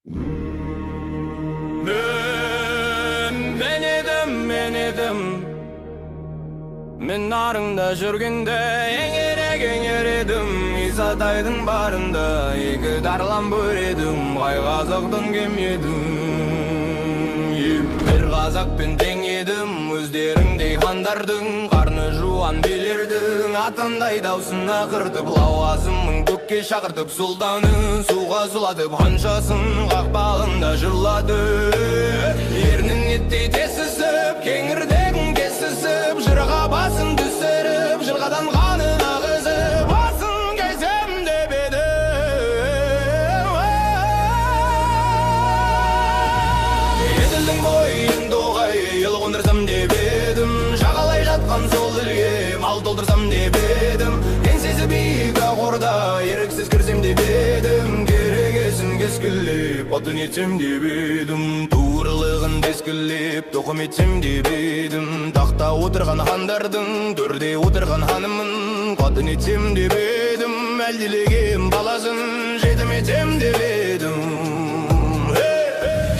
Мен едім, мен едім. Мен Нарында жүргенде еңірек еңер едім. Исатайдың барында екі тарлан бөр едім. Қай қазақтан кем едім? Бір қазақпен тең едім. Өздеріңдей хандардың қарны жуан билердің атандай даусын ақыртып, лауазымын көкке шақыртып, сұлтанын суға сұлатып, ханшасын қақпағында жырлады. Ернін еттей тесісіп, кеңірдегін кесісіп, жырға басын түсіріп, жырғадан қанын ағызып, басын кесем деп едім. Еділдің бойын тоғай ел қондырсам деп едім. Жағалай жатқан сол елге мал толтырсам деп едім. Еңсесі биік ақ орда еріксіз кірсем деп едім. Керегесін кескілеп атын етсем деп едім. Туырлығын тескілеп тоқым етсем деп едім. Тақта отырған хандардың төрде отырған ханымын қатын етсем деп едім. Әлдилеген баласын жетім етсем деп едім.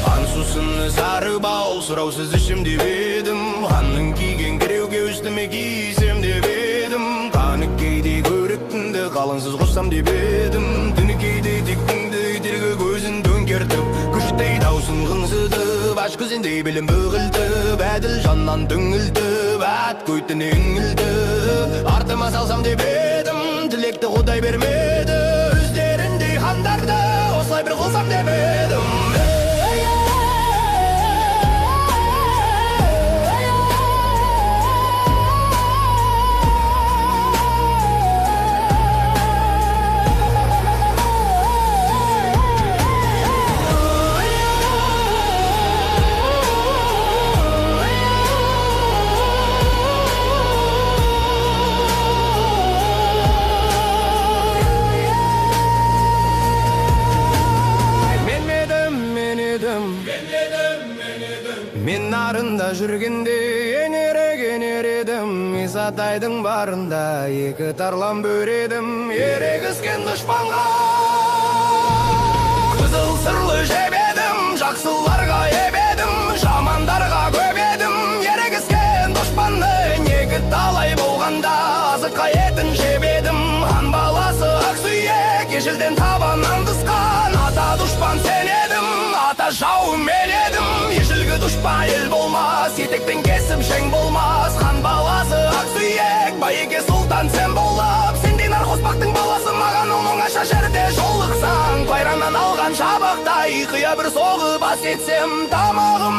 Хан сусыны сары бал сұраусыз ішем деп едім. Ханның киген кіреуке үстіме кисем деп едім. Қанікейдей көріктіңді қалыңсыз қоссам деп едім. Тінікейдей тектіңді ителгі көзін төңкертіп, күштей даусын қыңсытып, аш көзіндей белін бүгілтіп, әділ жаннан түңілтіп, ат көтіне үңілтіп, артыма салсам деп едім. Тілекті Құдай бермеді. Өздеріндей хандарды осылай бір қылсам деп едім. Мен едім, мен едім. Мен Нарында жүргенде еңірек енер едім. Исатайдың барында екі тарлан бөр едім. Ерегіскен дұшпанға қызыл сырлы жеп едім. Жақсыларға еп едім, жамандарға көп едім. Ерегіскен дұшпанның екі талай болғанда азыққа етін жеп едім. Хан баласы ақсүйек ежелден табаннан тысқан. Ата дұшпан сен едім, ата жауым мен едім. Ежелгі дұшпан ел болмас, етекпен кесіп жең болмас. Хан баласы ақсүйек, Байеке сұлтан сен болып, сендей нарқоспақтың баласы маған оңаша жерде жолықсаң, қайраннан алған шабақтай қия бір соғып ас етсем, тамағым